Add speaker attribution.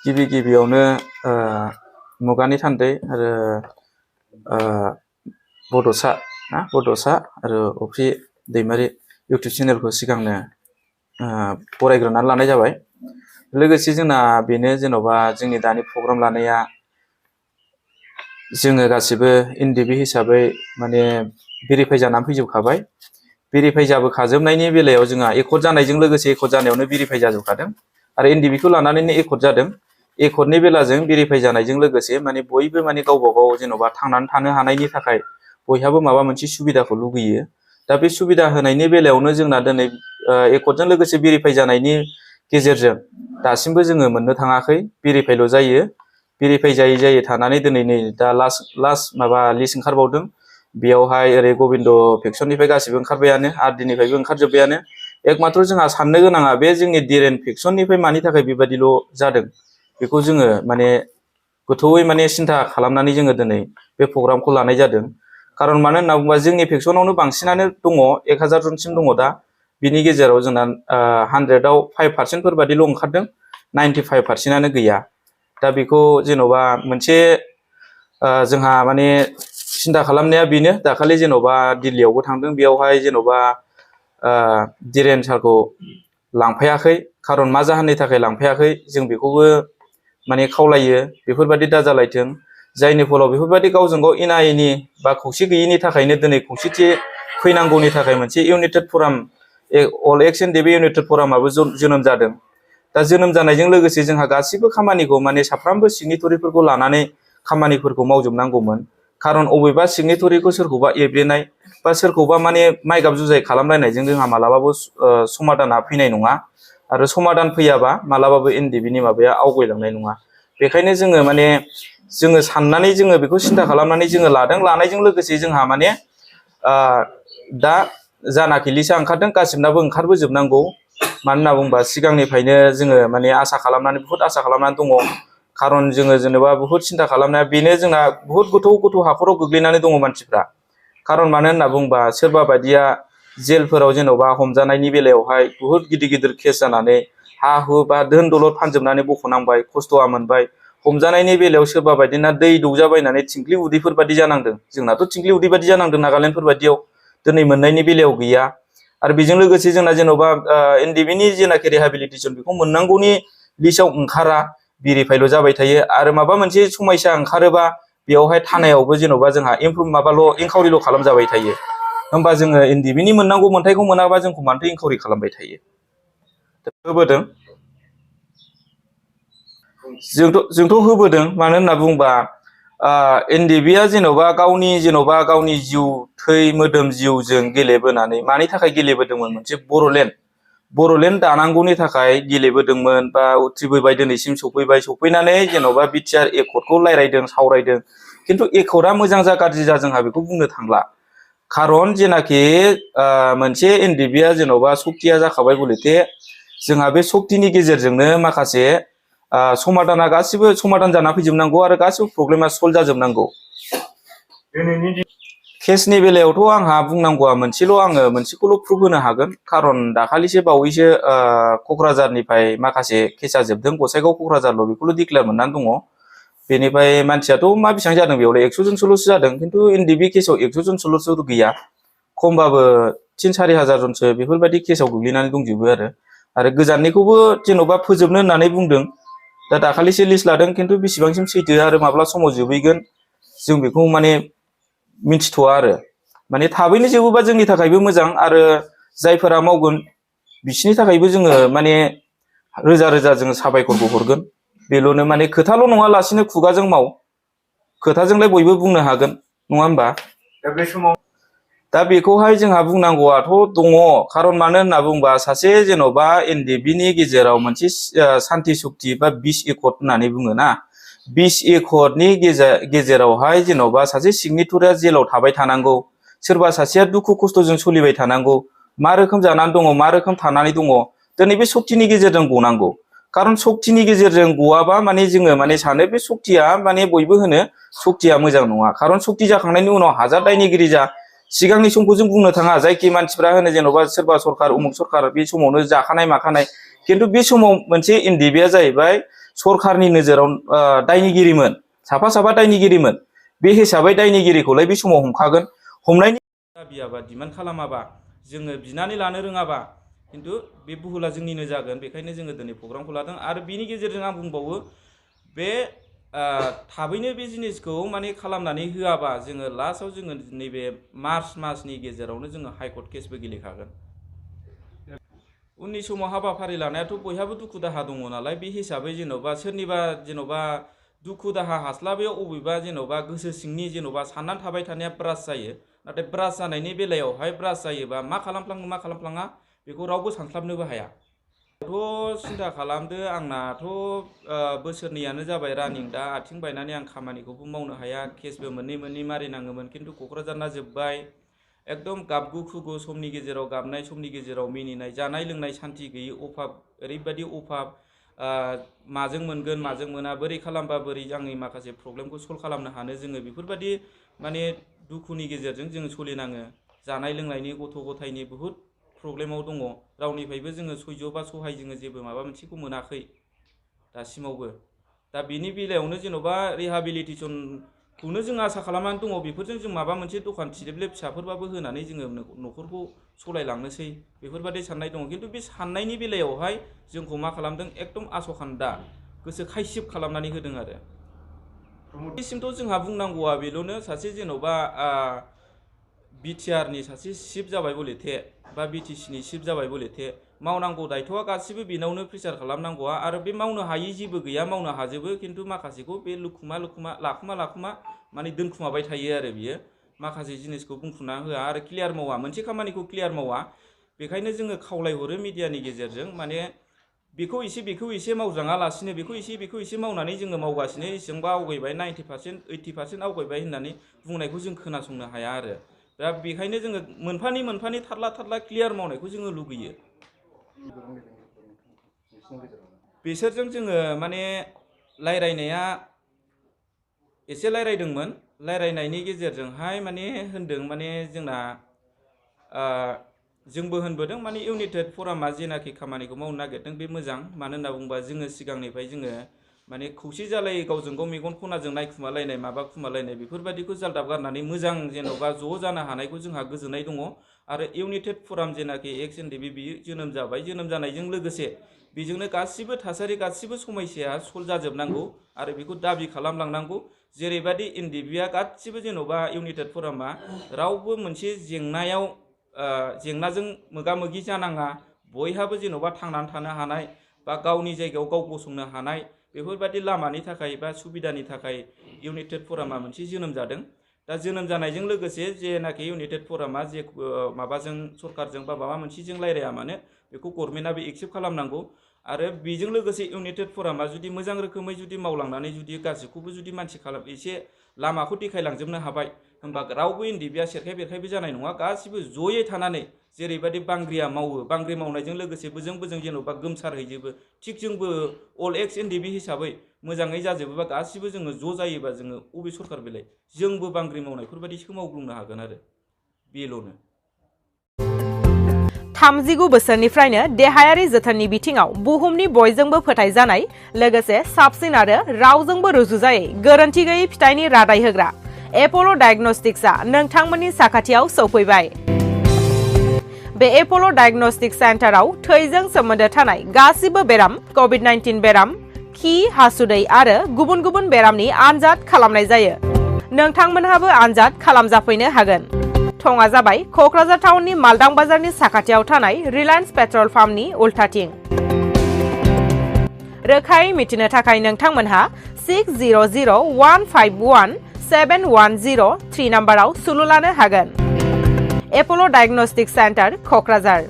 Speaker 1: गिबियावनो मुगानि थान्दै आरो बड'सा आरो अफ्रि दैमारि इउटुब चेनेलखौ सिगांनो बरायग्रोनानै लानाय जाबाय। लोगोसे जोंना बेनो जेन'बा जोंनि दानि प्रग्राम लानाया जोङो गासिबो एनडिबि हिसाबै माने भेरिफाइ जानानै फैजोबखाबाय। भेरिफाइ जाबोखाजोबनायनि बेलायाव जोंहा एकर्ड जानायजों लोगोसे एकर्ड जानायावनो भेरिफाइ जाजोबखादों आरो एनडिबिखौ लानानैनो एकर्ड जादों। एकर्डनि बेलाजों भेरिफाइ जानायजों लोगोसे माने बयबो माने गावबा गाव जेन'बा थांनानै थानो हानायनि थाखाय बयहाबो माबा मोनसे सुबिदाखौ लुगैयो। दा बे सुबिदा होनायनि बेलायावनो जोंना दिनै एकर्डजों लोगोसे भेरिफाइ जानायनि गेजेरजों दासिमबो जोङो मोननो थाङाखै, भेरिफाइल' जायो। भेरिफाइ जायै थानानै दिनै नै दा लास्ट माबा लिस्ट ओंखारबावदों। बेयावहाय ओरै गबिन्द फेक्सननिफ्राय गासिबो ओंखारबायानो, आरडिनिफ्रायबो ओंखारजोब्बायानो। एकमात्र जोंहा साननो गोनाङा बे जोंनि डिरेन फेक्सननिफ्राय मानि थाखाय बेबादिल' जादों बेखौ जोङो माने गोथौयै माने सिन्था खालामनानै जोङो दिनै बे प्रग्रामखौ लानाय जादों। खारन मानो होनना बुङोबा जोंनि फेक्सनावनो बांसिनानो दङ, 1000 जनसिम दङ दा। बिनि गेजेराव जोंना 100आव 5% बादिल' ओंखारदों, 95%आनो गैया। दा बेखौ जेन'बा मोनसे जोंहा माने सिन्था खालामनाया बेनो, दाखालि जेन'बा दिल्लीयावबो थांदों, बेयावहाय जेन'बा डिरेन सारखौ लांफायाखै। खारन मा जाहोननि थाखाय लांफायाखै जों बेखौबो माने खावलायो बेफोरबायदि दाजालायथों। जायनि फलाव बेफोरबायदि गावजों गाव एना एनि बा खौसे गैयिनि थाखायनो दिनै खौसेथि फैनांगौनि थाखाय मोनसे इउनाइटेड फराम, अल एक्स एनडिबि इउनाइटेड फरामाबो जोनोम जादों। दा जोनोम जानायजों लोगोसे जोंहा गासिबो खामानिखौ माने साफ्रोमबो सिगनेटरिफोरखौ लानानै खामानिफोरखौ मावजोबनांगौमोन। खारन अबेबा सिगनेटरिखौ सोरखौबा एब्रेनाय बा सोरखौबा माने माइगाब जुजाय खालामलायनायजों जोंहा मालाबाबो समाधाना फैनाय नङा आरो समाधान फैयाबा मालाबाबो एनडिबिनि माबाया आवगायलांनाय नङा। बेखायनो जोङो माने जोङो साननानै जोङो बेखौ सिन्था खालामनानै जोङो लादों। लानायजों लोगोसे जोंहा माने दा जानाखि लिस्टआ ओंखारदों गासिबनाबो ओंखारबोजोबनांगौ। मानो होनना बुङोबा सिगांनिफ्रायनो जोङो माने आसा खालामनानै दङ। खारन जोङो जेनेबा बुहुत सिन्था खालामनाया बेनो, जोंना बुहुत गोथौ हाखराव गोग्लैनानै दङ मानसिफ्रा। खारन मानो होनना बुङोबा सोरबा बायदिया जेलफोराव जेन'बा हमजानायनि बेलायावहाय बुहुत गिदिर केस जानानै हा हु बा धोन दौलद फानजोबनानै बख'नांबाय, खस्थ'आ मोनबाय। हमजानायनि बेलायाव सोरबा बायदिना दै दौजाबायनानै थिंख्लि उदैफोर बादि जानांदों। जोंनाथ' थिंख्लि उदै बादि जानांदों नागालेण्डफोर बादियाव, दिनै मोननायनि बेलायाव गैया। आरो बेजों लोगोसे जोंना जेन'बा एनडिबिनि जेनाखि रिहेबिलिटेसन बेखौ मोननांगौनि लिस्टआव ओंखारा, भेरिफाइल' जाबाय थायो। आरो माबा मोनसे समयसा ओंखारोबा बेयावहाय थानायावबो जेन'बा जोंहा इनकाउरिल' खालामजाबाय थायो। होमबा जोङो एनडिबिनि मोननांगौ मोन्थायखौ मोनाबा जोंखौ मानोथो इनकाउरि खालामबाय थायो। होबोदों, जोंथ' होबोदों। मानो होनना बुङोबा एनडिबिया जेन'बा गावनि जिउ थै मोदोम जिउजों गेलेबोनानै मानि थाखाय गेलेबोदोंमोन, मोनसे बर'लेण्ड दानांगौनि थाखाय गेलेबोदोंमोन बा उथ्रिबोबाय, दिनैसिम सफैनानै जेन'बा बिटिआर एकर्डखौ रायलायदों, सावरायदों। खिन्थु एकर्डआ मोजां जा गाज्रि जा जोंहा बेखौ बुंनो थांला। खारन जेनाखि मोनसे एनडिबिया जेन'बा सक्तिया जाखाबाय बलेथे, जोंहा बे सक्तिनि गेजेरजोंनो माखासे समाधाना गासिबो समाधान जाना फैजोबनांगौ आरो गासिबो प्रब्लेमा सल्भ जाजोबनांगौ। केसनि बेलायावथ' आंहा बुंनांगौआ आङो मोनसेखौल' प्रुफ होनो हागोन। खारन दाखालिसो बावैसो क'क्राझारनिफ्राय माखासे केसा जोबदों, गसाइगाव क'क्राझारल' बेखौल' डिक्लेयार मोननानै दङ। बेनिफ्राय मानसियाथ' मा बेसेबां जादों बेयावलाय 100 जनसोल'सो जादों। खिन्थु एनडिबि केसाव 100 जनसोल'सो गैया, खमबाबो 3-4 हाजार जनसो बेफोरबायदि केसाव गोग्लैनानै दंजोबो। आरो गोजाननिखौबो जेन'बा फोजोबनो होननानै बुंदों। दा दाखालिसो लिस्ट लादों, खिन्थु बेसेबांसिम सैथो आरो माब्ला समाव जोबहैगोन जों बेखौ माने मिन्थिथ'आ। आरो माने थाबैनो जोबोबा जोंनि थाखायबो मोजां, आरो जायफोरा मावगोन बिसोरनि थाखायबो जोङो माने रोजा जोङो साबायखरबो हरगोन। बेल'नो, माने खोथाल' नङा लासिनो खुगाजों माव, खोथाजोंलाय बयबो बुंनो हागोन नङा होमबा। दा बे समाव दा बेखौहाय जोंहा बुंनांगौआथ' दङ। खारन मानो होनना बुङोबा सासे जेन'बा एनडिबिनि गेजेराव मोनसे सान्ति सक्ति बा बिस एकर्ड होननानै बुङोना, बिस एकर्डनि गेजेरावहाय जेन'बा सासे सिगनेटरिया जेलाव थाबाय थानांगौ, सोरबा सासेया दुखु खस्थ'जों सोलिबाय थानांगौ, मा रोखोम जानानै दङ, मा रोखोम थानानै दङ, दिनै बे सक्तिनि गेजेरजों गनांगौ। खारन सक्तिनि गेजेरजों गवाबा माने जोङो माने सानो बे सक्तिया माने बयबो होनो सक्तिया मोजां नङा। खारन सक्ति जाखांनायनि उनाव हाजार दायनिगिरि जा, सिगांनि समखौ जों बुंनो थाङा, जायखि मानसिफ्रा होनो जेन'बा सोरबा सरखार उमुक सरखार बे समावनो जाखानाय माखानाय। खिन्थु बे समाव मोनसे एनडिबिया जाहैबाय सरखारनि नोजोराव दायनिगिरिमोन साफा साफा दायनिगिरिमोन बे हिसाबै दायनिगिरिखौलाय बे समाव हमखागोन हमनायनि दाबियाबा डिमान्ड खालामाबा जोङो बिनानै लानो रोङाबा खिन्थु बे भुला जोंनिनो जागोन बेखायनो जोङो दिनै प्रग्रामखौ लादों आरो बिनि गेजेरजों आं बुंबावो बे थाबैनो बे जिनिसखौ माने खालामनानै होआबा जोङो लास्टआव जोङो नैबे मार्च मासनि गेजेरावनो जोङो हाइकर्ट केसबो गेलेखागोन उननि समाव हाबाफारि लानायाथ' बयहाबो दुखु दाहा दङ नालाय बे हिसाबै जेन'बा सोरनिबा जेन'बा दुखु दाहा हास्लाबैयाव अबेबा जेन'बा गोसो सिंनि जेन'बा साननानै थाबाय थानाया ब्रास जायो नाथाय ब्रास जानायनि बेलायावहाय ब्रास जायोबा मा खालामफ्लाङा बेखौ रावबो सानस्लाबनोबो हाया थ' सिन्था खालामदो आंनाथ' बोसोरनैयानो जाबाय रानिं दा आथिं बायनानै आं खामानिखौबो मावनो हाया केसबो मोननै मारिनाङोमोन खिन्थु क'क्राझारना जोब्बाय एकदम गाबगु खुगु समनि गेजेराव गाबनाय समनि गेजेराव मिनिनाय जानाय लोंनाय सान्ति गैयै अभाब ओरैबायदि अभाब माजों मोनगोन माजों मोना बोरै खालामबा बोरै आंनि माखासे प्रब्लेमखौ सल्भ खालामनो हानो जोङो बेफोरबायदि माने दुखुनि गेजेरजों जोङो सोलिनाङो जानाय लोंनायनि गथ' गथायनि बुहुद प्रब्लेमाव दङ रावनिफ्रायबो जोङो सैज्य बा सहाय जोङो जेबो माबा मोनसेखौ मोनाखै दासिमावबो दा बेनि बेलायावनो जेन'बा रिहाबिलिटेसनखौनो जों आसा खालामनानै दङ बेफोरजों जों माबा मोनसे दखान थिदेबले फिसाफोरबाबो होनानै जोङो न'खरखौ सालायलांनोसै बेफोरबायदि साननाय दङ खिन्थु बे साननायनि बेलायावहाय जोंखौ मा खालामदों एकदम आसखान्दा गोसो खायसिब खालामनानै होदों आरो बेसिमथ' जोंहा बुंनांगौआ बेल'नो सासे जेन'बा बिटिआरनि सासे चिफ जाबाय बलेथे बा बिटिसिनि चिफ जाबाय बलेथे मावनांगौ दायथ'आ गासिबो बेनावनो प्रेसार खालामनांगौआ आरो बे मावनो हायि जेबो गैया मावनो हाजोबो खिन्थु माखासेखौ बे लाखुमा माने दोनखुमाबाय थायो आरो बियो माखासे जिनिसखौ बुंफुंना होआ आरो क्लियार मावा मोनसे खामानिखौ क्लियार मावा बेखायनो जोङो खावलायहरो मिडियानि गेजेरजों माने बेखौ एसे मावजाङालासिनो बेखौ एसे मावनानै जोङो मावगासिनो एसेबांबा आवगायबाय 90% 80% आवगायबाय होननानै बुंनायखौ जों खोनासंनो हाया आरो दा बेखायनो जोङो मोनफानि थारला क्लियार मावनायखौ जोङो लुगैयो बिसोरजों जोङो माने रायरायनाया एसे रायरायदोंमोन रायरायनायनि गेजेरजोंहाय माने होनदों माने जोंना जोंबो होनबोदों माने इउनाइटेड फरामा जेनाखि खामानिखौ मावनो नागिरदों बे मोजां मानो होनना बुङोबा जोङो सिगांनिफ्राय जोङो माने खौसे जालायै गावजों गाव मेगन खनाजों नायखुमालायनाय माबा खुमालायनाय बेफोरबायदिखौ जालदाब गारनानै मोजां जेन'बा ज' जानो हानायखौ जोंहा गोजोननाय दङ आरो इउनाइटेड फराम जेनाखि एक्स एनडिपि बियो जोनोम जाबाय जोनोम जानायजों लोगोसे बेजोंनो गासिबो थासारि गासिबो समस्याया सल्भ जाजोबनांगौ आरो बेखौ दाबि खालामलांनांगौ जेरैबायदि एनडिपिआ गासिबो जेन'बा इउनाइटेड फरामा रावबो मोनसे जेंनाजों मोगा मोगि जानाङा बयहाबो जेन'बा थांनानै थानो हानाय बा गावनि जायगायाव गाव गसंनो हानाय बेफोरबायदि लामानि थाखाय बा सुबिदानि थाखाय इउनाइटेड फरामा मोनसे जोनोम जादों दा जोनोम जानायजों लोगोसे जेनाखि इउनाइटेड फरामा जे माबाजों सरकारजों बा माबा मोनसेजों रायलाया मानो बेखौ गभर्नमेन्टआबो एक्सेप्ट खालामनांगौ आरो बेजों लोगोसे इउनाइटेड फरामा जुदि मोजां रोखोमै जुदि मावलांनानै जुदि गासिखौबो जुदि मानसि एसे लामाखौ देखायलांजोबनो हाबाय होमबा रावबो एनडिपिआ सेरखाय बेरखायबो जानाय नङा गासिबो जयै थानानै जेरैबायदि बांग्रिया मावो बांग्रि मावनायजों लोगोसे बोजों जेन'बा गोमसारहैजोबो थिग जोंबो अल एक्स एनडिपि हिसाबै मोजाङै जाजोबोबा गासिबो जोङो ज' जायोबा जोङो अबे सरखार बेलाय जोंबो बांग्रि मावनायफोरबायदि सोमावग्लुंनो हागोन आरो बेल'नो
Speaker 2: 39 बोसोरनिफ्रायनो देहायारि जोथोननि बिथिङाव बुहुमनि बयजोंबो फोथायजानाय लोगोसे साबसिन आरो रावजोंबो रुजुजायै गोरोन्थि गैयै फिथाइनि रादाय होग्रा एप'ल' डायग्नोस्टिक्सआ नोंथांमोननि साखाथियाव सौफैबाय बे एप'ल' डायग्नोस्टिक सेन्टाराव थैजों सोमोन्दो थानाय गासिबो बेराम कभिड-19 बेराम खि हासुदै आरो गुबुन गुबुन बेरामनि आनजाद खालामनाय जायो नोंथांमोनहाबो आनजाद खालामजाफैनो हागोन थङा जाबाय क'क्राझार टाउननि मालदां बाजारनि साखाथियाव थानाय रिलायन्स पेट्रल पाम्पनि उल्टाथिं रोखायै मिथिनो थाखाय नोंथांमोनहा 6001517103 नाम्बाराव सुलु लानो हागोन एप'ल' डायग्नोस्टिक सेन्टार क'क्राझार